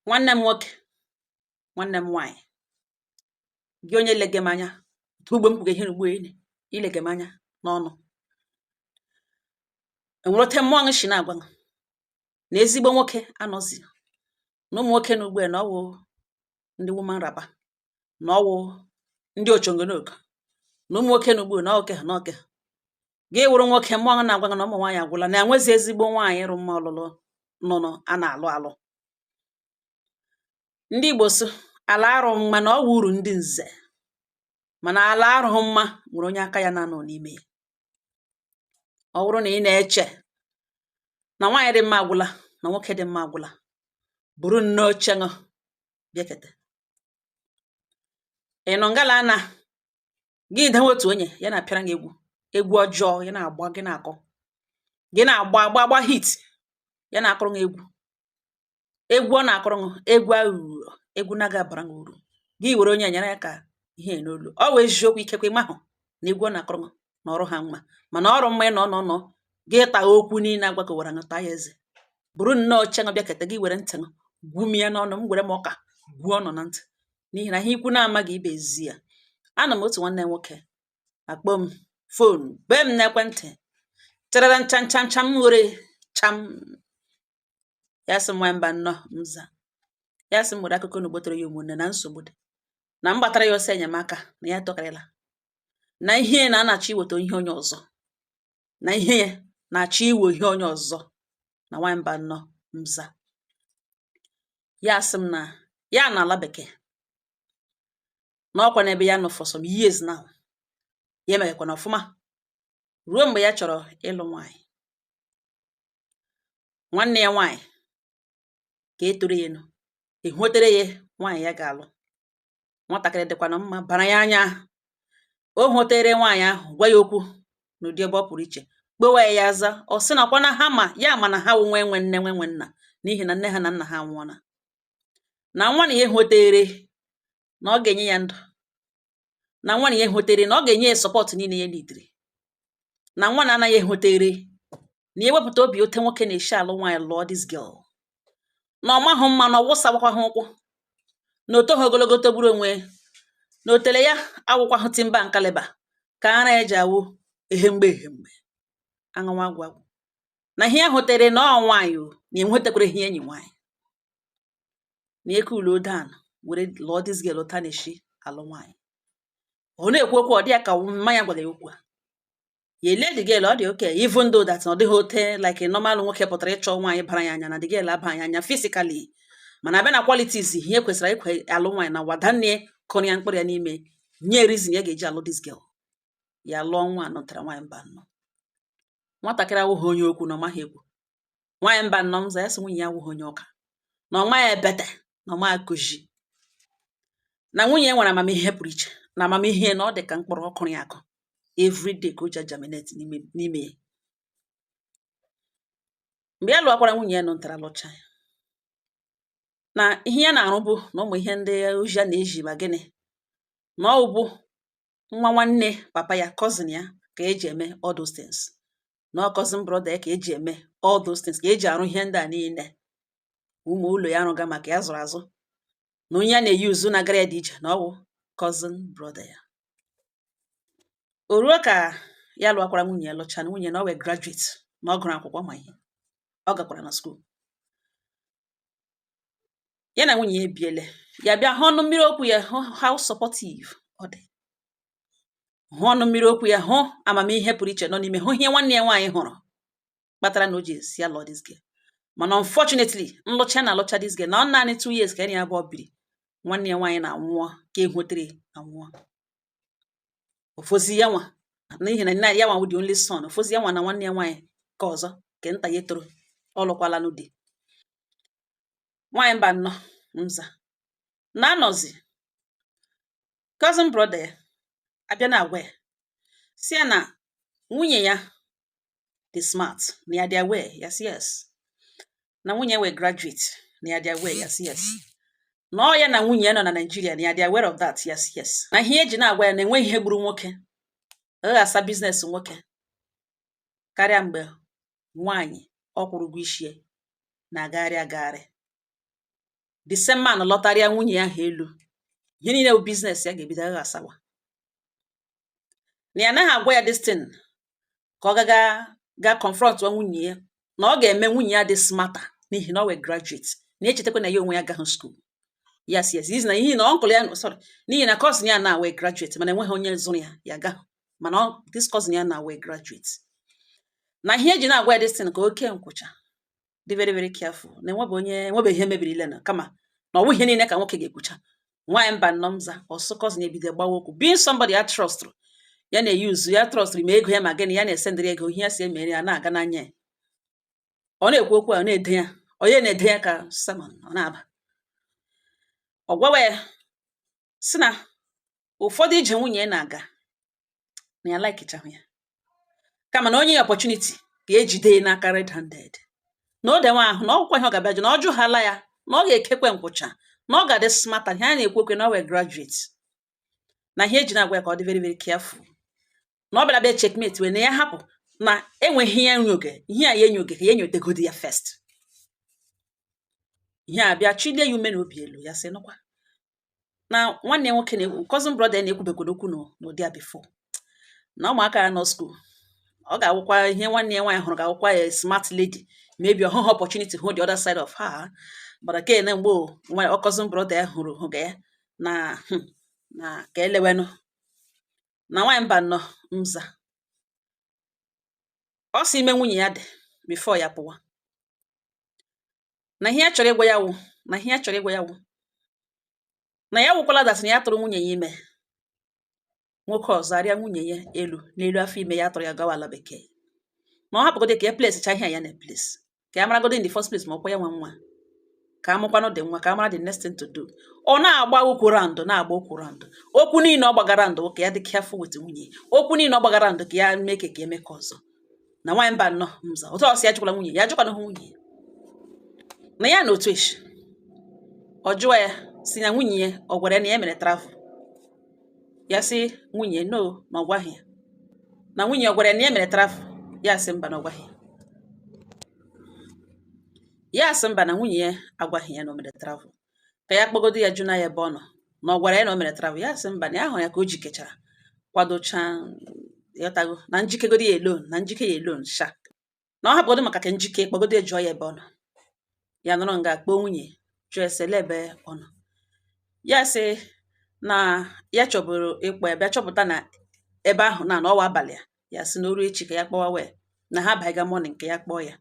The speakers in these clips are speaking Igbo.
Nwanne m nwoke, nwanne m nwaanyị, gị onye lege m anya ugbo m kwuga ihe ugbo ene ilege m anya n'ọnụ, enwere ote mmụọ ṅụ shi na-agwa ṅụ na ezigbo nwoke anọzi na ụmụ nwoke na ugbu a, na ọwụ ndị woman wrapper, na ọwụ ndị ochongonogo, na ụmụ nwoke na ugbu a na oke ha na oke ha. Gị wụrụ nwoke, mmụọ ṅụ na-agwa gị na ụmụ nwaanyị agwụla, na enwezi ezigbo nwaanyị ịrụ mma ọlụlụ nụnụ a na-alụ alụ. Ndị Igbo sị ala arụ mma na ọ wụ uru ndị nze, mana ala arụghị mma nwere onye aka ya na-anọ n'ime ya. Ọ bụrụ na ị na-eche na nwaanyị dị mma agwụla, na nwoke dị mma agwụla, buru nnọọ oche ṅụ bịakete. Ị nọ ngala na gị dewe otu onye ya na-apịara gị egwu, egwu ọjọọ ya na-agba, gị na-akọ, gị na-agba agba agba hit, ya na-akụrụ gị egwu, egwu ọ na-akụrụ gị, egwu aghụghọ, egwu na-aga abara gị uru. Gị were onye nyere ya ka ihe n'olu ọ wụ eziokwu. Ikekwe ịmahụ na egwu ọ na-akụrụ gị na ọrụ ha mma, mana ọrụ mma ị nọ nọ nọ gị taa okwu niile agwakọwara gị, taa ya eze. Buru nnọọ oche ṅụ bịakete, gị were ntị ṅụ gwumie n'ọnụ m, were m ọka gwuo ọnụ na ntị, n'ihi na ihe ikwu na-amaghị ibe ezi ya. Ana m otu nwanne nwoke akpọ m phone, bee m n'ekwentị charara ncham cham cham, were cham ya sị m, nwa mba nnọọ nza ya sị m were akụkọ na gbotere ya ụmụnne na nsogbu dị na m gbatara ya ọsọ enyemaka, na ya tọkarịla na ihe na a na-achọ iweta ihe onye ọzọ, na ihe ya na-achọ iwe ihe onye ọzọ. Na nwa mba nnọọ nza ya sị m na ya na ala bekee, na ọkwa n'ebe ya nọ for some years now, ya emeghekwana ọfụma ruo mgbe ya chọrọ ịlụ nwaanyị. Nwanne ya nwaanyị ka e toro ya enu ehwotere ya nwaanyị ya ga-alụ. Nwatakịrị dịkwanụ mma bara ya anya. O hwotere nwaanyị ahụ, gwa ya okwu n'ụdị ebe ọ pụrụ iche, kpowa ya, ya aza. Ọ sị nakwa na ha ma ya ma na ha wụ nwa enwe nne nwe nwe nna, n'ihi na nne ha na nna ha anwụọla, na nwa na ya ehwotere na ọ ga-enye ya ndụ, na nwa na ya ehwotere na ọ ga-enye ya support niile ya nidiri, na nwa na anaghị ehwotere na ya ewepụta obi ote nwoke na-eshi alụ nwaanyị lụọ this girl, na ọ mahụ mma, na ọ wụsawakwa ha ụkwụ, na o toghị ogologo togburu onwe, na otele ya awụkwahụ timba nkaliba ka ara ya ji awụ ehemgbe ehemgbe aṅụwa agwụ agwụ, na ihe ya hụtere na ọ nwaanyị o na enwetakwara ihe enyi nwaanyị na eke ulo down were lụọ this girl ụta na-eshi alụ nwaanyị. Ọ na-ekwu okwu, ọ dị ya ka mmanya gwara ya okwu a. Ya ele the girl, ọ dị okay, even though that na ọ dịghị ote like a normal nwoke pụtara ịchọ nwaanyị bara ya anya, na the girl aba ya anya physically, mana abịa na qualities ihe kwesịrị ikwe alụ nwaanyị na wadanne kụrụ ya mkpụrụ ya n'ime nye reason ya ga-eji alụ this girl. Ya lụọ nwa nụtara. Nwaanyị mba nnọọ, nwatakịrị awụghị onye okwu na ọ maghị ekwu. Nwaanyị mba nnọọ m za ya sị nwunye ya awụghị onye ụka, na ọ maghị ebete, na ọ maghị akụzi, na nwunye ya nwere amamihe pụrụ iche, na amamihe na ọ dị ka mkpụrụ ọkụrụ ya akụ everyday ka o ji germinate n'ime n'ime ya. Mgbe ya lụọkwara nwunye ya nụtara lụcha ya, na ihe ya na-arụ bụ na ụmụ ihe ndị ozi ya na-eji ma gịnị, na ọ bụ nwa nwanne papa ya, cousin ya, ka eji eme all those things, na ọ cousin brother ya ka eji eme all those things, ka eji arụ ihe ndị a niile ụmụ ụlọ ya arụga maka ya zụrụ azụ, na onye ya na-eyi uzu na-agara ya dị iche, na ọ wụ cousin brother ya. O ruo ka ya lụọkwara nwunye ya lụcha, na nwunye na ọ wee graduate, na ọ gụrụ akwụkwọ ma ihe ọ gakwara na school. Ya na nwunye ya ebiele, ya bịa hụ ọnụ mmiri okwu ya, hụ how supportive ọ dị, hụ ọnụ mmiri okwu ya, hụ amamihe pụrụ iche nọ n'ime, hụ ihe nwanne ya nwaanyị hụrụ kpatara na o ji si ya lụọ this girl. Mana unfortunately, nlụcha na alụcha this girl, na ọ naanị 2 years ka ya na ya abụọ biri, nwanne ya nwaanyị na-anwụọ ka ehwotere anwụọ. Ofozi ya nwa, n'ihi na nna ya nwa wụ the only son. Ofozi ya nwa na nwanne ya nwaanyị ka ọzọ nke nta ya etoro, ọ lụkwala n'ụdị nwaanyị mba nnọọ nza na anọzi. Cousin brother ya abịa na-agwa ya si ya na nwunye ya dị smart, na ya dị aware. Yes, yes, na nwunye ya wee graduate, na ya dị aware. Yes, yes, na ọ ya na nwunye ya nọ na Nigeria, na ya dị aware of that. Yes. Na ihe eji na-agwa ya na enweghị ihe gburu nwoke ghasa business nwoke karịa mgbe nwaanyị ọ kwụrụ ụgwọ isi ya na-agagharị agagharị. The same man lọtarịa nwunye ya ahụ elu, ihe niile bụ business ya ga-ebido agha asawa. Na ya anaghị agwa ya this thing ka ọ gaga ga confront nwunye ya, na ọ ga-eme nwunye ya dị smarter, n'ihi na ọ wee graduate, na echetakwa na ya onwe ya agaghị school. Yes, n'ihi na ihe na uncle ya, sorry, n'ihi na cousin ya na wee graduate, mana enweghị onye zụrụ ya, ya agaghị. Mana this cousin ya na wee graduate, na ihe eji na-agwa ya this thing ka oke nkwụcha dị very very careful, na enwebe onye enwebe ihe mebiri ile na kama na ọ bụghị ihe niile ka nwoke ga-ekwucha. Nwaanyị mba nnọọ mza ọsọ cousin ebido gbawa okwu, being somebody ya trust, ya na-eyuzu ya, trust ma ego ya ma gịnị, ya na-esendịrị ego, ihe ya si emere ya na-aga n'anya ya. Ọ na-ekwu okwu a, ọ na-ede ya, onye na-ede ya ka sermon ọ na-aba. Ọ gwawa ya sị na ụfọdụ ije nwunye ya na-aga na ya likechahụ ya, kama na onye ya opportunity ka ejide ya n'aka red handed, na o dewe ahụ na ọgwụkwa ihe ọ ga-abịa jụ, na ọ jụghala ya, na ọ ga-ekekwe nkwụcha, na ọ ga-adị smarter. Ihe a na-ekwu okwe na ọ wee graduate, na ihe eji na-agwa ya ka ọ dị very very careful, na ọ bịara bịa checkmate wee na ya hapụ na enweghị ihe enyoge, ihe a ya enyoge, ka ya enyotegodi ya first. Ihe a bịa chilie ya ume na obi elu. Ya sị nụkwa na nwanne ya nwoke na-ekwu, cousin brother ya na-ekwubekwara okwu n'ụdị a before, na ụmụaka ya nọ school, ọ ga-awụkwa ihe nwanne ya nwaanyị hụrụ, ga-awụkwa ya smart lady, maybe ọhụhụ opportunity hụ the other side of her. But ke na mgbe nwa cousin brother ya hụrụ hụga ya na na ka elewenụ na nwaanyị mba nọ nza. Ọ sị ime nwunye ya dị before ya pụwa, na ihe ya chọrọ ịgwa ya wụ, na ihe ya chọrọ ịgwa ya wụ na ya wụkwala that na ya tụrụ nwunye ya ime, nwoke ọzọ arịa nwunye ya elu n'elu afọ ime ya tụrụ ya gawa ala bekee, na ọ hapụgodo ka e place cha ihe a ya na place, ka ya maragodo in the first place ma ọkwa ya nwe nwa, ka amụkwanụ dị nwa, ka amara the next thing to do. Ọ na-agba okwu round, na-agba okwu round, okwu niile ọ gbagara ndụ ka ya dị careful with nwunye, okwu niile ọ gbagara ndụ ka ya mee ka eme ka ọzọ. Na nwaanyị mba nnọọ mza otu ọsị ya jụkwala nwunye ya, jụkwana hụ nwunye na ya na otu eshi ọ jụọ ya si na nwunye ya ọ gwara ya na ya mere travel. Ya sị nwunye no, na ọ gwaghị ya. Na nwunye ọ gwara ya na ya mere travel? Ya sị mba, na ọ gwaghị ya. Ya sị mba, na nwunye ya agwaghị ya na o mere travel. Ka ya kpọgodo ya jụ na ya ebe ọ nọ, na ọ gwara ya na o mere travel. Ya sị mba, na ya hụrụ ya ka o jikechara kwadochaa, ịghọtago, na njikegodi ya alone, na njike ya alone sha, na ọ hapụgodo maka ka njike kpọgodo ya jụọ ya ebe ọ nọ. Ya nọrọ nga kpọọ nwunye jụọ ya sị ele ebe ọ nọ. Ya sị na ya chọburu ịkpọ ya, bịa chọpụta na ebe ahụ na ọwa abalị a. Ya sị na o ruo echi ka ya kpọwa, wee na ha baiga morning ka ya kpọọ ya,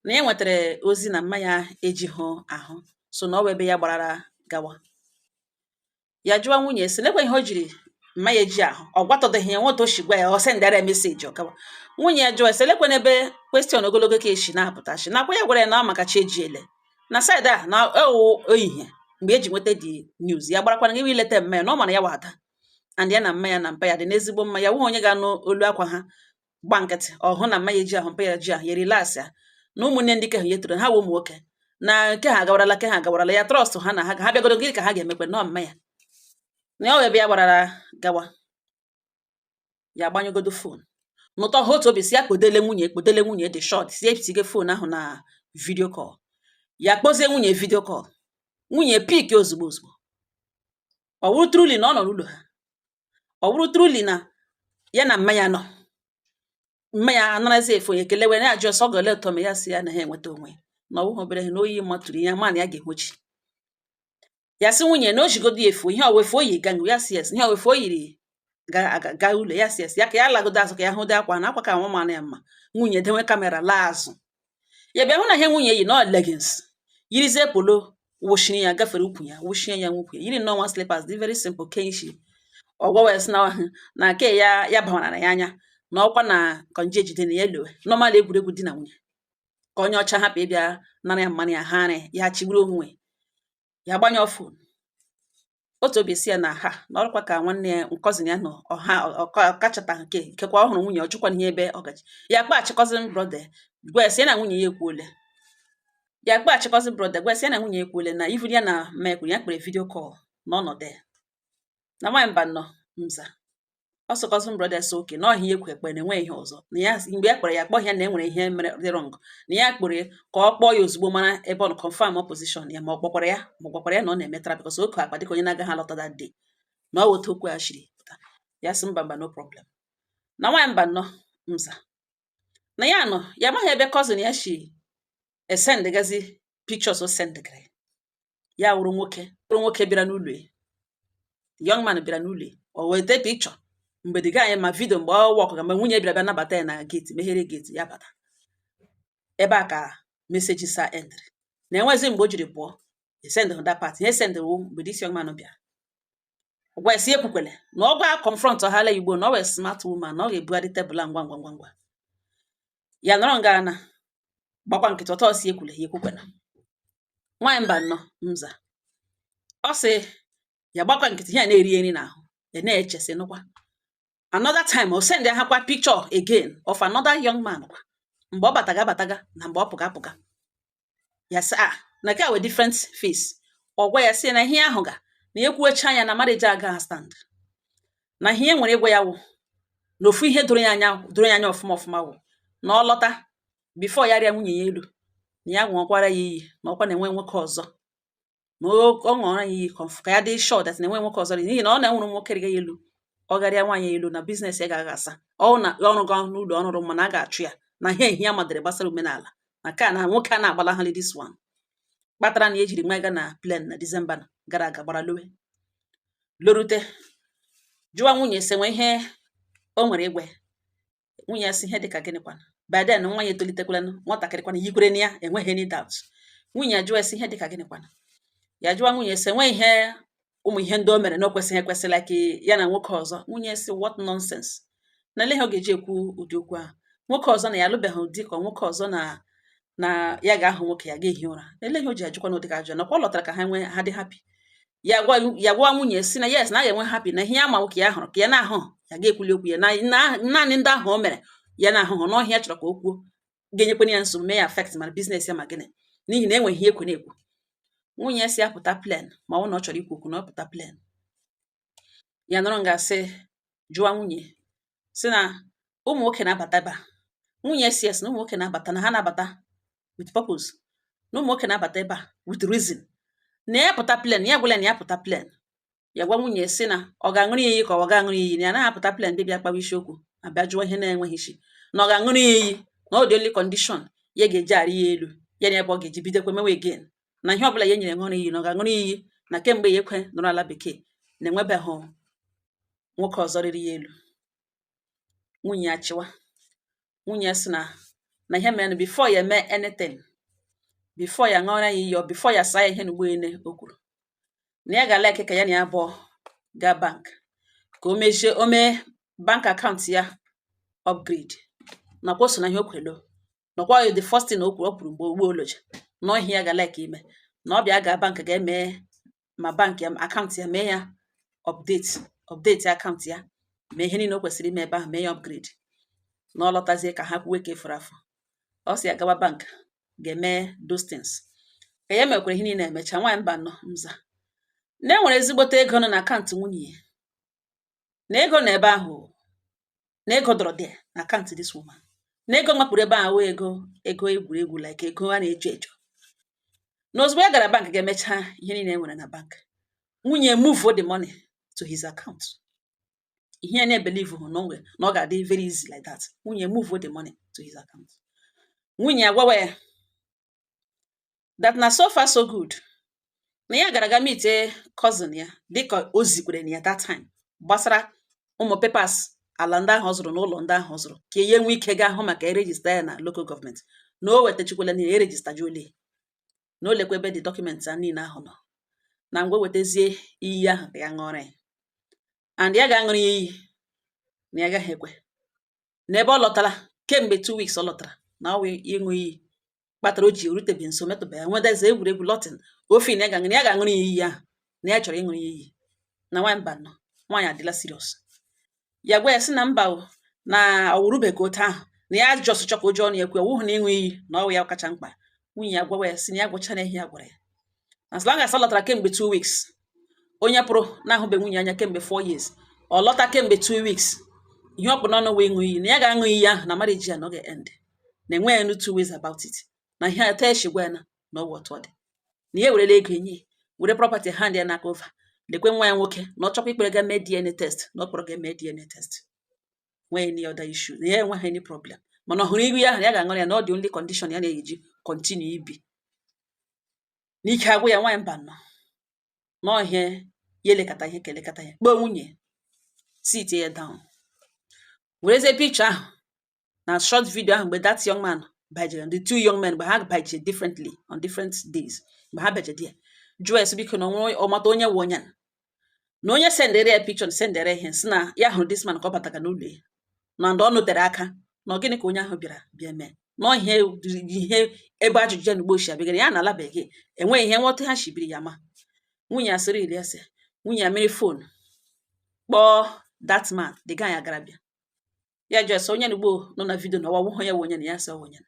na ya nwetara ozi na mma ya ejighụ ahụ, so na ọ bụ ebe ya gbarara gawa. Ya jụwa nwunye sị lekwa ihe o jiri mma ya eji ahụ, ọ gwatọdịghị ya nwa otu o si gwa ya, ọ sendara ya message ọ gawa. Nwunye ya jụọ ya sị lekwa n'ebe question ogologo ka esi na-apụta shi nakwa ya gwara ya na ọ maka chi ejiele na side a na ewu ehihie mgbe eji nweta the news, ya gbarakwana gị ileta mma ya, na ọ mara ya wa ada and ya na mma ya na mpa ya dị n'ezigbo mma. Ya wụghị onye ga-anụ olu akwa ha gba nkịtị, ọ hụ na mma ya eji ahụ, mpa ya ji ahụ, ya relax ya na ụmụnne ndị ke ha ya toro ha wụ ụmụ nwoke, na nke ha agawarala, ke ha agawarala, ya trust ha na ha ha bịagodo gịnị ka ha ga-emekwe nọọ mma ya na ya ọ ebe ya gbarara gawa. Ya agbanyụgodo phone n'ụtọ ha otu obi si ya kpodele nwunye, kpodele nwunye dị short, si etige phone ahụ na video call. Ya kpọzie nwunye video call, nwunye pick ozugbo ozugbo. Ọ wụrụ truly na ọ nọ n'ụlọ ha, ọ wụrụ truly na ya na mma ya nọ. Mma ya anarazi efu ya ekelewe na ajụ ọsọ ga ole ụtọ ma ya si ya na ha enweta onwe na ọ bụghị obere ihe na oyi matụrụ ya ma na ya ga-enwechi. Ya sị nwunye na o jigodo ya efu ihe owefu o yi ga ya si yes, ihe owefu o yiri ga ga ụlọ ya si yes, ya ka ya lagodo azụ ka ya hụdo akwa na akwa ka nwa mana ya mma. Nwunye dewe camera laa azụ, ya bịa hụ na ihe nwunye yi na ọ leggings, yirizie polo wụshiri ya gafere ukwu ya, wụshie ya nwukwu ya, yiri nnọọ nwa slippers dị very simple ke isi. Ọ gwawa ya sị na na ke ya ya bawara ya anya na ọkwa na kọnje ejide na ya elowe normal egwuregwu di na nwunye, ka onye ọcha hapụ ịbịa nara ya mmanụ ya ha arị ya chigburu onwe ya. Gbanyụọ phone. Otu obi si ya na ha na ọrụkwa ka nwanne ya cousin ya nọ ọha ọkachata nke ikekwa ọ hụrụ nwunye, ọ jụkwana ihe ebe ọ gaji. Ya kpaghachi cousin brother gwa ya sị ya na nwunye ya ekwuole. Ya kpaghachi cousin brother gwa ya sị ya na nwunye ya ekwuole, na even ya na mma ekwuru ya kpere video call na ọnọdụ ya na nwaanyị mba nọ nza. Ọ sị cousin brother sị oke na ọhịa ekwe ekpe na enweghị ihe ọzọ, na ya mgbe ya kpọrọ ya kpọọ ya na enwere ihe mere dị wrong, na ya kpọrọ ya ka ọ kpọọ ya ozugbo mara ebe ọ nọ, confirm position ya, ma ọ kpọkwara ya, ma ọ gwakwara ya na ọ na-emetara because oke akpa dịka onye na-agaghị alọta that day, na ọ weta okwu a shiri pụta. Ya sị mba, mba, no problem. Na nwaanyị mba nnọọ nza na ya nọ ya amaghị ebe cousin ya shi esendgazi pictures o sendgara ya, wụrụ nwoke, wụrụ nwoke bịara n'ụlọ ya. Young man bịara n'ụlọ ya, o weta picture mgbe the guy ma video mgbe ọ wọkụ, mgbe nwunye bịara bịa nabata ya na gate, meghere gate ya bata ebe a ka message sa endịrị na enwezi mgbe o jiri pụọ esend that part. Ihe sendịwo mgbe this young man bịara gwa esi ekwukwele na ọ gwa confront ha igbo na ọ wee smart woman, na ọ ga-ebugharị tebụl a ngwa ngwa ngwa ngwa. Ya nọrọ nga na gbakwa nkịtị ọtọ si ekwule ya ekwukwena. Nwaanyị mba nnọọ nza, ọ sị ya gbakwa nkịtị, ya na-eri nri n'ahụ, ya na-eche sị nụkwa. Another time o send ha kwa picture again of another young man kwa mgbe ọ bataga abataga na mgbe ọ pụga apụga. Ya sị ah, na nke a wee different face. Ọ gwa ya sị na ihe ahụ ga na ekwuecha ya na marriage agaghị stand, na ihe nwere ịgwa ya wụ na ofu ihe doro ya anya, doro ya anya ọfụma ọfụma wụ na ọ lọta before ya rịa nwunye ya elu, na ya ṅụọkwara ya iyi na ọkwa na-enwe nwoke ọzọ, na ọ ṅụọrọ ya iyi ka ya dị sure that na enwe nwoke ọzọ, n'ihi na ọ na-enwere nwoke rịga ya elu, ọ garịa nwaanyị elu na business ya ga-aghasa, ọ na ọrụ ga n'ụlọ ọrụrụ mana a ga-achụ ya, na ihe ehi ya madere gbasara omenala na ka na nwoke a na-agbalaghali. This one kpatara na ejiri nwa ga na plane na December gara aga gbara lowe lorute jụwa nwunye sị nwe ihe o nwere igwe. Nwunye ya sị ihe dịka gịnịkwana? By then nwa ya etolitekwala, nwatakịrịkwana yikwere na ya enweghị any doubt. Nwunye ya jụọ ya sị ihe dịka gịnịkwana? Ya jụwa nwunye sị enwe ihe ụmụ ihe ndị o mere na o kwesịghị ekwesị, like ya na nwoke ọzọ. Nwunye sị what nonsense, na ele ihe ọ ga-eji ekwu ụdị okwu ahụ, nwoke ọzọ na ya alụbeghị di, ka nwoke ọzọ na ya ga-ahụ nwoke ya ga-ehi ụra, ele ihe o ji ajụkwa na ụdị ka ajụ nakwa ọ lọtara ka ha nwee ha dị happy. Ya gwa nwunye si na yes, na a ga-enwe happy, na ihe ya ma nwoke ya hụrụ ka ya na-ahụ ya ga-ekwuli okwu ya na naanị ndị ahụ o mere ya na-ahụhụ n'ọhịa chọrọ ka o kwuo ga-enyekwana ya nsogbu, mee ya affect ma business ya ma gịnị, n'ihi na enweghị ihe ekwe na-ekwu. Nwunye ya si apụta plane, ma ọ bụ na ọ chọrọ ikwu okwu na ọ pụta plane. Ya nọrọ nga sị jụwa nwunye sị na ụmụ nwoke na-abata ebe a. Nwunye si yes, na ụmụ nwoke na-abata, na ha na-abata with purpose, na ụmụ nwoke na-abata ebe a with reason, na ya pụta plane. Ya gwala na ya pụta plane, ya gwa nwunye sị na ọ ga-aṅụrụ ya iyi ka ọ ga-aṅụrụ ya iyi, na ya anaghị apụta plane bịa bịa kpawa isiokwu abịa jụọ ihe na-enweghị isi, na ọ ga-aṅụrụ ya iyi na ọ dị only condition ya ga-eji arị ya elu ya na ebe ọ ga-eji bidokwa mewe again, na ihe ọbụla ya nyere ṅụrụ iyi na ọ ga-aṅụrụ iyi, na kemgbe ya ekwe nọrọ ala bekee na enwebeghị nwoke ọzọ riri ya elu. Nwunye ya chịwa. Nwunye ya sị na ihe mere before ya eme anything, before ya ṅụọrọ ya iyi or before ya saa ya ihe n'ugbo ene o kwuru na ya ga-alike ka ya na ya abụọ gaa bank ka o mechie o mee bank account ya upgrade, nakwa o so na ihe o kwelo, nakwa the first thing o kwuru, o kwuru mgbe ugbo oloji na ọhịa ya ga-alike ime na ọ bịa gaa bank ga-eme ma bank ya account ya mee ya update, update account ya, mee ihe niile o kwesịrị ime ebe ahụ, mee ya upgrade, na ọ lọtazie ka ha kwuwe ka efuru afọ. Ọ sị ya gawa bank ga-eme those things ka ya mekwara ihe niile emecha. Nwaanyị mba nọ nza, na e nwere ezigbote ego nọ na account nwunye ya, na ego nọ ebe ahụ, na ego dọrọ there na account this woman, na ego mapụrụ ebe ahụ, ego ego egwuregwu, like ego a na-ejo ejo, na ozugbo ya gara bank ga-emecha ihe niile e nwere na bank, nwunye move the money to his account. Ihe ya na-ebelieve hụ na o nwere na ọ ga-adị very easy like that. Nwunye move the money to his account. Nwunye agwawa ya that na so far so good, na ya gara aga meet cousin ya dịka o zikwere na ya that time gbasara ụmụ papers ala ndị ahụ ọ zụrụ na ụlọ ndị ahụ ọ zụrụ, ka ya nwee ike gaa hụ maka eregister ya na local government, na o wetachikwala na ya eregisterjuole, na o lekwa ebe dị document a niile ahụ nọ, na ngwa wetazie iyi ahụ ka ya ṅụọrọ ya, and ya ga-aṅụrụ ya iyi na ya agaghị ekwe n'ebe ọ lọtara kemgbe 2 weeks ọ lọtara na ọ wụ ịṅụ iyi kpatara o ji erutebi nso metụba ya nwedeze egwuregwu lọtin ofe, na ya ga-aṅụrụ, ya ga-aṅụrụ ya iyi ahụ, na ya chọrọ ịṅụrụ ya iyi. Na nwaanyị mba nọ, nwaanyị adịla serious. Ya gwa ya sị na mba o, na ọwụrụbe ka otu ahụ na ya just chọ ka o ji ọnụ ya ekwu ọwụhụ na ịṅụ iyi na ọwụ ya kacha mkpa. Nwunye ya gwawa ya sị na ya gwachara ihe ya gwara ya, as long as ọ lọtara kemgbe 2 weeks, onye pụrụ na-ahụbe nwunye anya kemgbe 4 years. Ọ lọta kemgbe 2 weeks. Ihe ọ kpụ n'ọnụ wee ịṅụ iyi na ya ga-aṅụ iyi ahụ na marriage ya na ọ ga-end, na enweghị no two ways about it, na ihe a echi gwa ya na ọ wụ otu ọ dị, na ya ewerela ego enye ya, were property hand ya n'aka over. Lekwe nwa ya nwoke na ọ chọkwa ikpere ga mee DNA test, na ọ kpọrọ ga mee DNA test, nwee any other issue, na ya enweghị any problem. Mana ọ hụrụ ihu ya ahụ, ya ga-aṅụrị ya na ọ dị only condition ya na-eji continue ibi n'ike agwụ ya. Nwaanyị mba nọ nọọ ihe ya elekọta ihe ka elekọta ya, kpọọ nwunye, sit ya down, werezie picture ahụ na short video ahụ mgbe that young man bajere, the two young men, mgbe ha bajere differently on different days, mgbe ha bajere there, jụọ esi biko na onwe ọmata onye wụ onye a, na onye sendere ya picture, sendere ihe, si na ya hụrụ this man ka ọ bataga n'ụlọ ya, na ndị ọ nụtere aka na ọ gịnị ka onye ahụ bịara bịa mee nọ ihe ihe ebe ajụjụ ya na ugbo si abịagara ya na ala bekee, enweghị ihe nghọta ha shibiri ya. Ma nwunye asịrị iri ese, nwunye ya mere phone kpọọ that man, the guy agara bịa ya jụọ sị onye na ugbo nọ na video na ọwa wụhụ ya wụ onye na ya sị ọ wụ onye na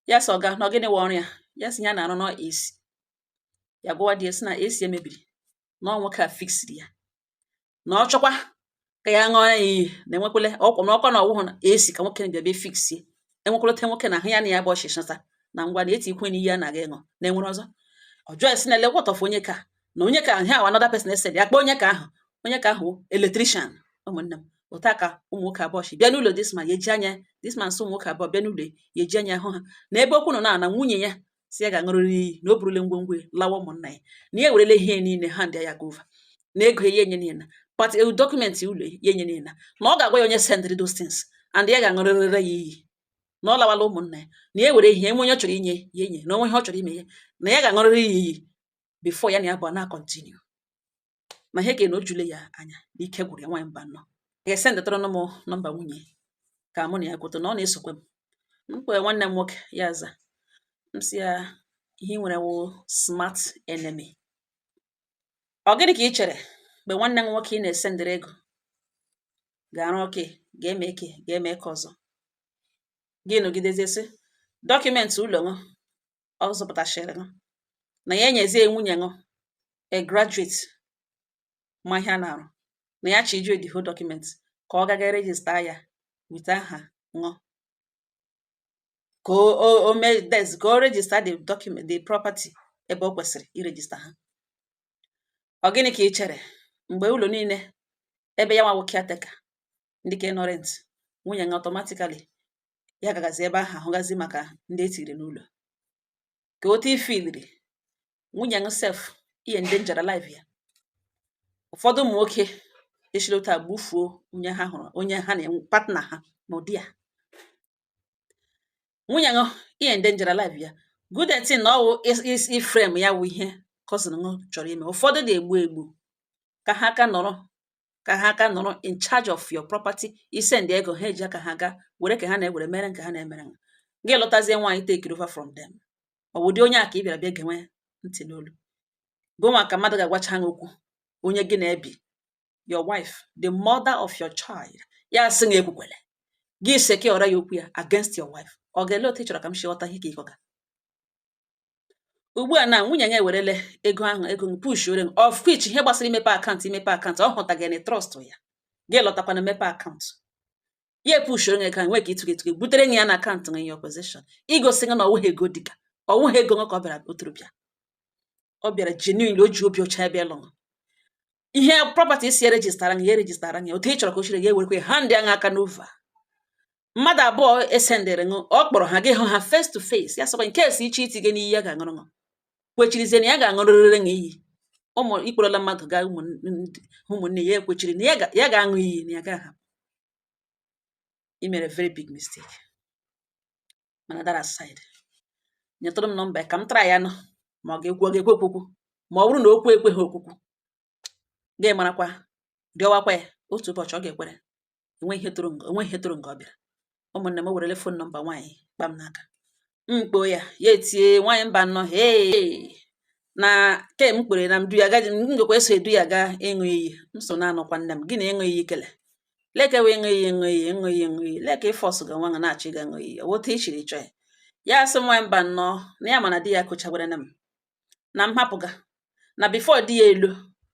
ya sị ọga na ọ gịnị wụ ọrụ ya. Ya sị ya na-arụ nọ AC. Ya gwawa di ya sị na AC emebiri na ọ nwoke a fixiri ya, na ọ chọkwa ka ya ṅụọ ya iyi na enwekwele ọkwa na ọkwa na ọwụhụ na AC ka nwoke bịa bịa fixie, enwekwalata nwoke na ahụ ya na ya bụ ọchịchịta na ngwa na eti ikwe na iyi a na-aga ịṅụ na enwere ọzọ. Ọ jụọ ya sị na ele what of onye ka na onye ka ha ahụ, another person esend ya kpọọ onye ka ahụ, onye ka ahụ electrician. Ụmụnne m, ụta ka ụmụ nwoke abụọ si bịa n'ụlọ this man, ya eji anya this man sị ụmụ nwoke abụọ bịa n'ụlọ ya, eji anya hụ ha na ebe okwu nọ na nwunye ya si ya ga-aṅụrịrị iyi na o burule ngwongwo ya lawa ụmụnna ya, na ya ewerele ihe niile hand ya over, na ego ya enye niile, but document ụlọ ya enye niile, na ọ ga-agwa ya onye sendịrị those things, and ya ga-aṅụrịrị ya iyi na ọ lawala ụmụnna ya, na ya were ihe enwe onye ọ chọrọ inye ya enye, na onwe ihe ọ chọrọ ime ya, na ya ga-aṅụrịrị ya iyi before ya na ya bụ na continue na ihe ka na o jule ya anya na ike gwụrụ ya. Nwaanyị mba nnọọ ga-esendịtara m nọmba nwunye ka mụ na ya kweta na ọ na-esokwe m. M kwere nwanne m nwoke ya aza m sị ya ihe ị nwere wụ smart enemy. Ọ gịnị ka ị chere mgbe nwanne m nwoke ị na-esendịrị ego ga-arụ oke ga-eme eke ga-eme ka ọzọ gị nọgidezie sị document ụlọ ṅụ ọ zụpụtachịrị ṅụ na ya enyezie nwunye ṅụ, a graduate ma ihe a na-arụ, na ya chọ iju the whole document ka ọ gaga register ya with aha ṅụ, ka o mee des ka o register the document, the property ebe o kwesịrị iregister ha. Ọ gịnị ka ị chere mgbe ụlọ niile ebe ya nwa wụ caretaker, ndị ka nọ rent, nwunye ṅụ automatically ya gagazi ebe ahụ ahụgazi maka ndị etiri n'ụlọ, ka otu ifiliri nwunye ṅụ sef ihe endanger life ya? Ụfọdụ ụmụ nwoke eshiri otu a gbufuo onye ha hụrụ, onye ha na partner ha n'ụdị a. Nwunye ṅụ ihe endanger life ya. Good thing na ọwụ iframe ya wụ ihe cousin ṅụ chọrọ ime. Ụfọdụ na-egbu egbu ka ha ka nọrọ, ka ha ka nọrọ in charge of your property. Isend ego ha eji aka ha gaa were ka ha na-ewere mere nke ha na-emere gị, lọtazie nwaanyị take over from them. Ọ wụ ụdị onye a ka ị bịara bịa genwe ntị n'olu gụnwa ka mmadụ ga-agwacha ha okwu, onye gị na-ebi, your wife, the mother of your child, ya sị na ekwukwele gị secure ya okwu ya against your wife. Ọ ga-ele otu ị chọrọ ka m si ghọta ihe ka ịkọga ugbu a na nwunye ya ewerele ego ahụ, ego push ore of which ihe gbasara imepe account, imepe account ọ hụtaghị na trust ya gị lọtakwana mepe account ya epushoro ego ahụ nwee ka ịtụga etụga butere ya na account in your possession, igosi gị na ọwụghị ego dịka ọwụghị ego ka ọ bịara otorobịa, ọ bịara genuinely, o ji obi ọcha ebe ịlụ ihe property si erejistara ya, erejistara ya otu ị chọrọ ka o chiri ya, ewerekwe hand ya aka n'ova mmadụ abụọ esendịrị ṅụ ọ kpọrọ ha gị hụ ha face to face. Ya sọkwa nke esi iche itige n'iyi ya ga-aṅụrụ ṅụ kwechirizie na ya ga-aṅụrịrị ṅụ iyi ụmụ ikporola mmadụ gaa ụmụnne ya ekwechiri na ya ga-aṅụ iyi na ya ga-ahapụ. I mere very big mistake. Mana that aside, nyetụrụ m nọmba ya ka m try ya nụ ma ọ ga-ekwu, ọ ga-ekwe okwukwu. Ma ọ bụrụ na okwu ekweghị okwukwu, gị marakwa rịọwakwa ya otu ụbọchị ọ ga-ekwere. Enwe ihe toro nga, onwe ihe toro nga ọ bịara. Ụmụnne m, o werele phone nọmba nwaanyị kpa m n'aka m kpoo ya, ya etie nwaanyị mba nnọọ hee na ke m kpere na m du ya gaji m gakwa eso edu ya gaa ịṅụ iyi. M so na-anọkwa nne m gị na ịṅụ iyi kele leke wee ịṅụ iyi, ịṅụ iyi, ịṅụ iyi, ịṅụ iyi leke ịfọsụ ga nwa na-achọ ịga ṅụ iyi otu i chiri chọọ ya. Ya sị nwaanyị mba nnọọ na ya mana di ya kụchagwara m na m hapụga na before di ya elu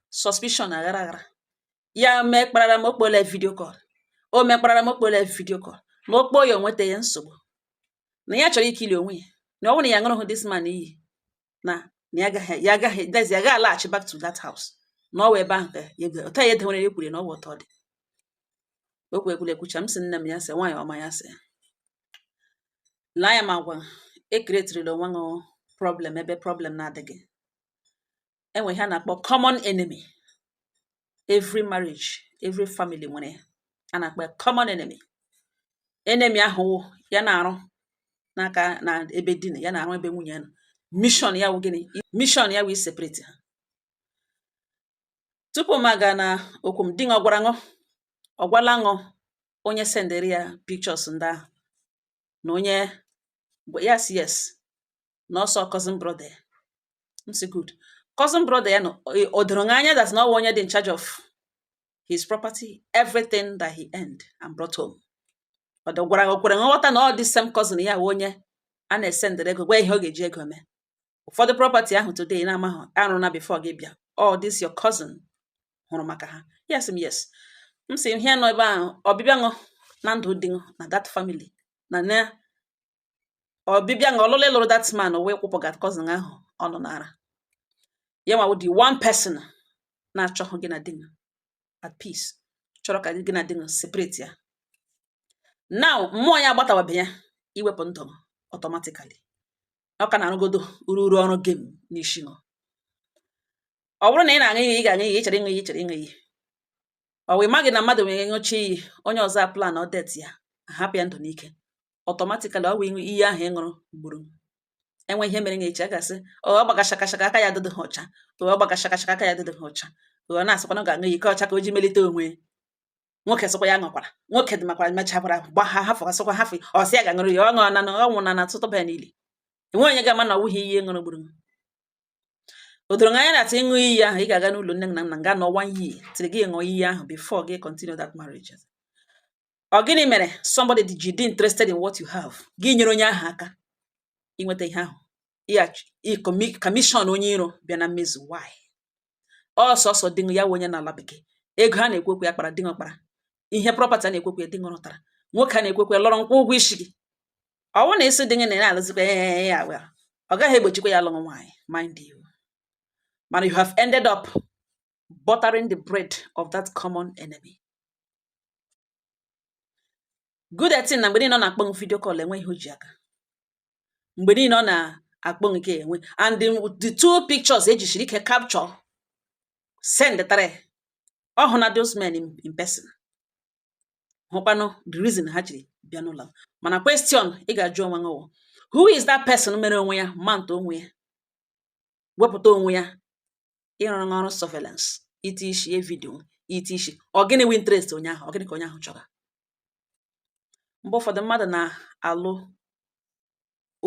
suspicion aghara aghara. Ya mee kparara m okpole video call, o mekparara m okpole video call na okpo ya onweta ya nsogbu, na ya chọrọ ikili onwe ya, na ọ bụrụ na ya ṅụrụhụ this man iyi na ya agaghị that is, ya agaghị alaghachi back to that house, na ọ wụ ebe ahụ ka ya otu ya edewere ya kwuru na ọ bụ otu ọ dị. Okwu ekwula ekwucha m sị nne m, ya sị nwaanyị ọma, ya sị lee anya ma gwa ecreaterila onwe ṅụ problem ebe problem na-adịghị. Enwe ihe a na-akpọ common enemy. Every marriage, every family nwere ya a na-akpọ ya common enemy. Enemy ahụ wụ ya na-arụ n'aka na ebe di na ya na-arụ ebe nwunye ya nọ. Mission ya wụ gịnị? Mission ya wụ separate ha. Tupu m aga na okwu m, di ṅụ ọ gwara ṅụ, ọ gwala ṅụ onye sendịrị ya pictures ndị ahụ na onye ya sị yes, na ọsọ cousin brother ya. M sị good, cousin brother ya nọ. O doro anya that na ọ wụ onye dị in charge of his property, everything that he earned and brought home. Ọ dị gwara, o kwere nghọta na ọ dị same cousin ya wụ onye a na-esendịrị ego, gwa ihe ọ ga-eji ego mee ụfọdụ property ahụ today na-amaghị arụ na before gị bịa. All this your cousin hụrụ maka ha? Yes m, yes. M sị ihe nọ ebe ahụ, ọbịbịa ṅụ na ndụ dị ṅụ na that family na ọbịbịa ṅụ ọlụlụ ịlụrụ that man wee kwụpụga cousin ahụ ọnụ n'ara ya nwa wụ the one person na-achọghị gị na di ṅụ at peace, chọrọ ka gị na di ṅụ separate ya. Now mmụọ ya agbatawabe ya iwepụ ndụ automatically. Ọ ka na-arụgodo ururu ọrụ game n'isi ṅụ. Ọ bụrụ na ị na-aṅụ iyi, ị ga-aṅụ iyi, ị chọrọ ịṅụ iyi, ị chọrọ ịṅụ iyi. Ọ wụ ị maghị na mmadụ nwere ṅụcha iyi, onye ọzọ a plan ọ death ya, hapụ ya ndụ n'ike automatically. Ọ wụ ịṅụ iyi ahụ ị ṅụrụ gburu enwe ihe mere echi a ga-asị ọ gbaga shaka shaka aka ya adịdịghị ọcha, ọ gbaga shaka shaka aka ya adịdịghị ọcha. Ọ na-asịkwa na ọ ga-aṅụ iyi ka ọcha ka o ji melite onwe. Nwoke sịkwa ya ṅụkwara, nwoke dị makwara, mechakwara gba ha hafụ, sịkwa hafụ, ọ sị ya ga-aṅụrụ ya, ọ ṅụọ na ọ nwụ na tụtụba ya n'ili. Enwe onye ga-ama na ọ wụghị iyi ṅụrụ gburu. O doro anya na atụ ịṅụ iyi ahụ, ị ga-aga n'ụlọ nne na nna nga nọ one year tiri gị ṅụọ iyi ahụ before gị continue that marriage. Ọ gịnị mere somebody ji dị interested in what you have, gị nyere onye ahụ aka inweta ihe ahụ, commission onye iro bịa na mmezu? Why? Ọsọsọ di ya wụ onye na-ala bekee, ego a na-ekwekwe ya kpara, di kpara ihe property a na-ekwekwe ya, di rụtara, nwoke a na-ekwekwe lọrọ nkwụ ụgwọ isi gị. Ọ bụrụ na isi dị gị na na-alụzikwa ya, ya ọ gaghị egbochikwa ya alụghị nwaanyị, mind you, mana you have ended up buttering the bread of that common enemy. Good thing na mgbe niile ọ na-akpọ m video call, enwe ihe o ji aka mgbe niile ọ na-akpọ nke enwe, and the two pictures ejisiri ike capture send tara ọ hụ na those men in person, hụkwanụ the reason ha jiri bịa n'ụlọ. Mana question ị ga-ajụ onwe gị wụ, who is that person mere onwe ya mant onwe ya, wepụta onwe ya ịrụrụ ọrụ surveillance, iti isi video, iti isi? Ọ gịnị wụ interest onye ahụ? Ọ gịnị ka onye ahụ chọrọ? Mgbe ụfọdụ mmadụ na-alụ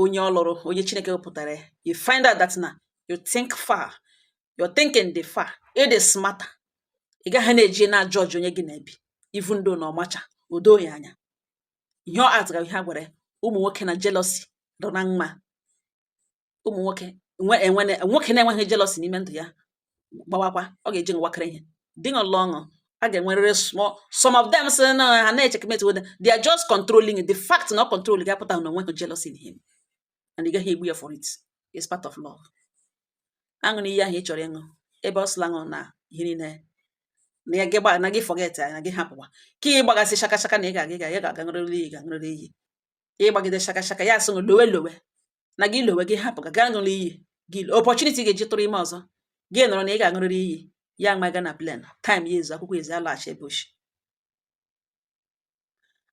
onye ọ lụrụ, onye Chineke wepụtara ya, you find out that na you think far, your thinking dị far, it is smarter. Ị gaghị na-eji na judge onye gị na-ebi, even though na ọmacha o doo ya anya ihe ọ atụga. Ihe a gwara ya, ụmụ nwoke na jealousy dị na mma. Ụmụ nwoke enwe nwoke na-enweghị jealousy n'ime ndụ ya gbawakwa, ọ ga-eji nwakịrị ihe di ṅụ lụọ ọṅụ. A ga-enwerịrị small, some of them sị na ha na-echeckmate with them. They are just controlling it. The fact na ọ control ga-apụta na onweghị jealousy in him, and ị gaghị egbu ya for it. It's part of love. Aṅụ na iyi ahụ ị chọrọ ịṅụ, ebe ọ sịla ṅụ na ihe niile na ya gị gba na gị forget ya, na gị hapụwa ka ị gbagasị shaka shaka na ị ga-aga, ị ga-aga ṅụrịrị iyi, ga-aṅụrịrị iyi. Ịgbagide shaka shaka ya sị ṅụ lowe lowe na gị lowe, gị hapụ ga gaa ṅụrụ iyi gị. Opportunity ga-eji tụrụ ime ọzọ, gị nọrọ na ị ga-aṅụrịrị iyi ya maga na plane time ya ezu akwụkwọ ezi alaghachi ebe oshi.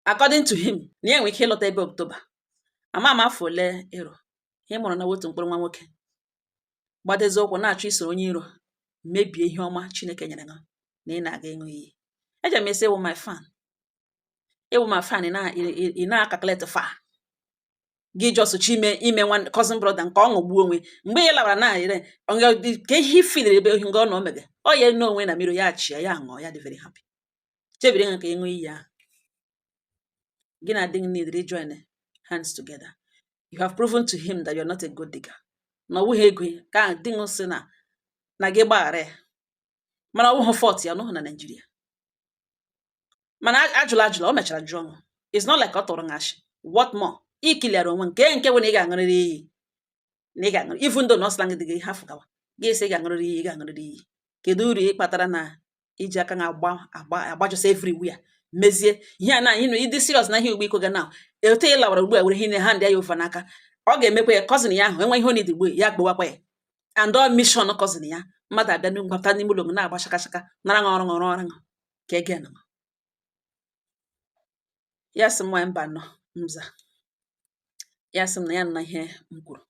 According to him, na ya nwere ike ịlọta ebe October. Ama m afọ ole ịrụ ihe mụrụ na otu mkpụrụ nwa nwoke gbadezi ụkwụ na-achọ iso onye iro mebie ihe ọma Chineke nyere gị na ị na-aga ịṅụ iyi. Eji m esi ịwụ my fan, ịwụ my fan, ị na-acalculate fa gị just chi ime ime nwa cousin brother nke ọ ṅụgbuo onwe mgbe ị lawara na ire ka ihe ifiliri ebe nga ọ nọ omege ọ ya na onwe na mmiri ya achịa ya ṅụọ ya dị very happy chebiri ha ka ịṅụ iyi ahụ. Gị na di gị need to join hands together. You have proven to him that you are not a gold digger, na ọ wụghị ego ka di gị sị na gị gbaghara ya, mana ọ wụghị fault ya nọhụ na Nigeria. Mana ajụla ajụla, o mechara jụọ m. It's not like ọ tụrụ ashị. What more ikiliara onwe nke bụ na ị ga-aṅụrịrị iyi, na ị ga-aṅụrị, even though na ọ sịla gị dị gị hafụ gawa, gị sị ị ga-aṅụrịrị iyi, ị ga-aṅụrịrị iyi. Kedu uru ị kpatara na iji aka na agba agba agbajọsọ everywhere mezie ihe a na ịnụ ịdị serious na ihe ugbo iko ga na etu ị lawara ugbu a, were ihe hand ya over n'aka? Ọ ga-emekwa ya cousin ya ahụ enwe ihe ọ nidi ugbu ya gbowakwa ya and all mission cousin ya. Mmadụ abịa n'gbata n'ime ụlọ na-agba shaka shaka, nara ṅụ ọrụ, ṅụrụ ọrụ ka ege nọ ya. Sị m nwaanyị mba nọ nza ya, sị m na ya nọ na ihe m kwuru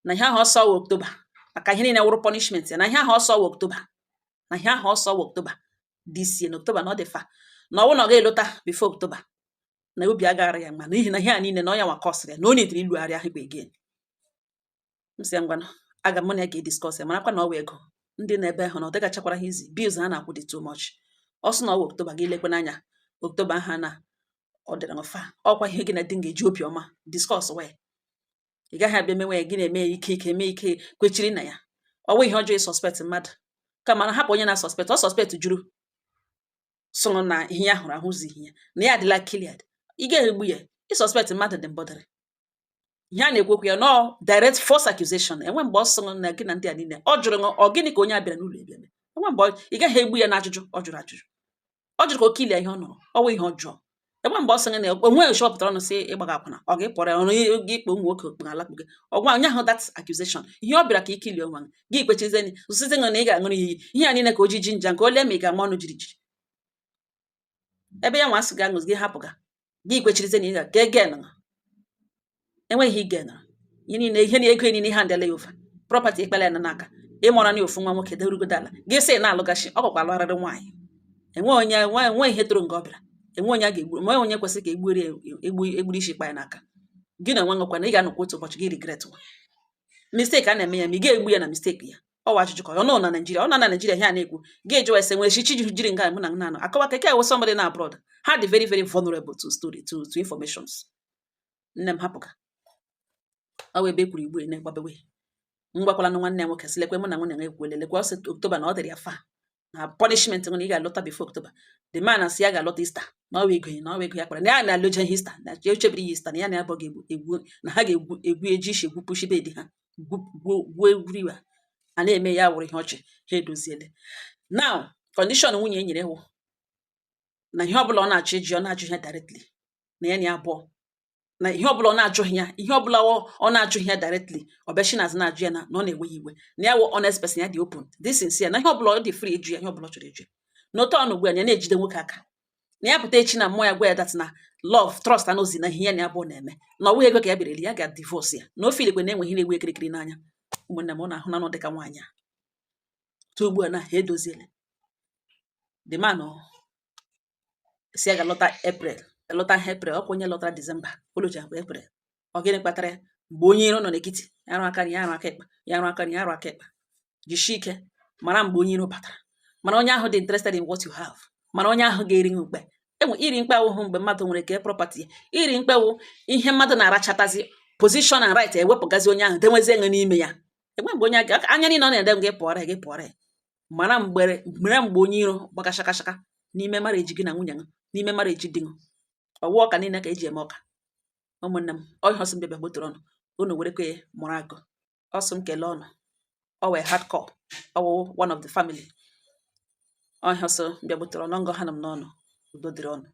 na ihe ahụ ọsọ wụ October, maka ihe niile wụrụ punishment ya, na ihe ahụ ọsọ wụ October, na ihe ahụ ọsọ wụ October this year, na October na ọ dị fa na ọwụ na ọ ga-elota before October, na obi agaghara ya mma, n'ihi na ihe a niile na ọ ya nwa kọsịrị ya, na o nidiri ilugharị ahụ ikpe again. M sị ya ngwanụ, aga m na ya ga-ediscuss ya, marakwa na ọ wụ ego ndị na-ebe ahụ na ọ dịgachakwara ha izi, bills ha na-akwụ dị too much. Ọ sị na ọ wụ October, gị lekwe n'anya October ha na ọ dịrị mfa. Ọkwa ihe gị na di m ga-eji obiọma discuss wee ị gaghị abịa mewe ya, gị na-eme ya ike ike, mee ike kwechiri na ya. Ọ wụ ihe ọjọọ ị suspect mmadụ, kama na hapụ onye na-suspect, ọ suspect juru sụrụ na ihe ya hụrụ ahụzighị ya, na ya adịla cleared. Ị gaghị egbu ya. Ị suspect mmadụ dị mbọdịrị ihe a na-ekwu okwu ya nọ direct false accusation. Enwe mgbe ọ sịrị na gị na ndị a niile ọ jụrụ ọ gịnị ka onye a bịara n'ụlọ ebịa mee? Enwe mgbe ị gaghị egbu ya n'ajụjụ ọ jụrụ, ajụjụ ọ jụrụ ka o kilie ihe ọ nụrụ, ọ wụ ihe ọjọọ. Enwe mgbe ọ sịrị na onwe chọpụtara ọnụ sị ịgbaga akwụna, ọ ga-ịpọrọ ya ọrụ gị ikpe ụmụ nwoke okpu ala kpuge ọgwa onye ahụ. That accusation, ihe ọ bịara ka ikilie onwe gị, ikpechizeni osisi ṅụ na ị ga-aṅụrụ iyi ihe a niile ka o ji ji nja nke ole ma ị ga-ama ọnụ jiri jiri ebe ya nwa asị ga-aṅụzi gị hapụ ga gị kwechirize na ị ga ka ege nọ. Enweghị ige nọ ihe niile, ihe na ego niile ihe handle ya over property ikpele ya n'aka, ịmụra na ofu nwa nwoke derugodo ala, gị sị na-alụgachi ọ gakwa alụgharịrị nwaanyị. Enwe onye enwe ihe toro nga ọ bịara, enwe onye a ga-egbu, enwe onye kwesịrị ka egburi egbu egburu isi kpa ya n'aka. Gị na onwe nwekwa na ị ga-anọkwa otu ụbọchị gị regret nwa mistake a na-eme ya, ma ị ga-egbu ya na mistake ya. Ọ wa ajụjụ ka ọ nọ na Naijiria, ọ nọ na Naijiria, ihe a na-ekwu gị jụọ ese nwere chichi jiri nga mụ na nna anọ akọwa keke ewe somebody na abroad. Ha dị very very vulnerable to story, to informations. Nne m, hapụ ka ọ wee ebe e kwuru igbu ene gbabewe. Ngwakwala na nwanne ya nwoke sị lekwe, mụ na nwunye ya ekwuole, lekwe, ọ sị October na ọ dịrị ya fa na punishment nwere ị ga-alọta before October. The man asị ya ga-alọta Easter, na ọwa ego ya, na ọwa ego ya kpara, na ya na-alụje Easter, na echebiri ya Easter, na ya na ya bụ ga-egbu egbu, na ha ga-egwu egwu eji isi egwu pushi bed ha gwuo egwuriwa a na-eme ya wụrụ ihe ọchị. Ha edoziele. Now condition nwunye nyere wụ na ihe ọbụla ọ na-achọ iji ọ na-ajụ ya directly, na ya na ya abụọ, na ihe ọbụla ọ na-ajụghị ya, ihe ọbụla ọ na-ajụghị ya directly, ọ bịa shi n'azụ na-ajụ ya, na ọ na-ewe ya iwe, na ya wụ honest person, ya dị open, dị sincere, na ihe ọbụla ọ dị free ịjụ ya, ihe ọbụla ọ chọrọ ịjụ ya. Na otu ọnụ ugbu a, na ya na-ejide nwoke aka, na ya pụta echi na mmụọ ya gwa ya that na love, trust anụzi na ihe ya na ya abụọ na-eme, na ọwụ ego ka ya bịara eri, ya ga divorce ya, na ofe ilikwe na enweghị na-egbu ekirikiri n'anya. Ụmụnne m, ọ na-ahụ na dịka nwaanyị a tu ugbu a na ha edoziele. The man ọ si ya ga-alọta April, lọta April, ọkwa onye lọtara December oloji akwa April. Ọ gịnị kpatara ya? Mgbe onye iro nọ n'etiti ya, arụ aka ya, arụ aka ịkpa ya, arụ aka ya, arụ aka ịkpa. Jisie ike mara mgbe onye iro batara, mara onye ahụ dị interested in what you have, mara onye ahụ ga-eri mkpe enwe iri mkpe awụhụ mgbe mmadụ nwere ke property ya. Iri mkpe wụ ihe mmadụ na-arachatazi position and right, ewepụgazi onye ahụ denwezi ego n'ime ya. Enwe mgbe onye anya niile ọ na-ede gị pụọrọ ya, gị pụọrọ ya. Mara mgbe, mara mgbe onye iro gbaga shaka shaka n'ime marriage gị na nwunye gị, n'ime marriage di gị. Ọwụ ọka niile ka eji eme ọka. Ụmụnne m, ọ ihe ọsọ m bịa gbotoro ọnụ unu werekwa ya mụrụ akụ ọsọ m kelee ọnụ. Ọ wee hardcore, ọ wụ one of the family. Ọ ihe ọsọ m bịa gbotoro ọnụ ngọ ha nọ m n'ọnụ. Udo dịrị ọnụ.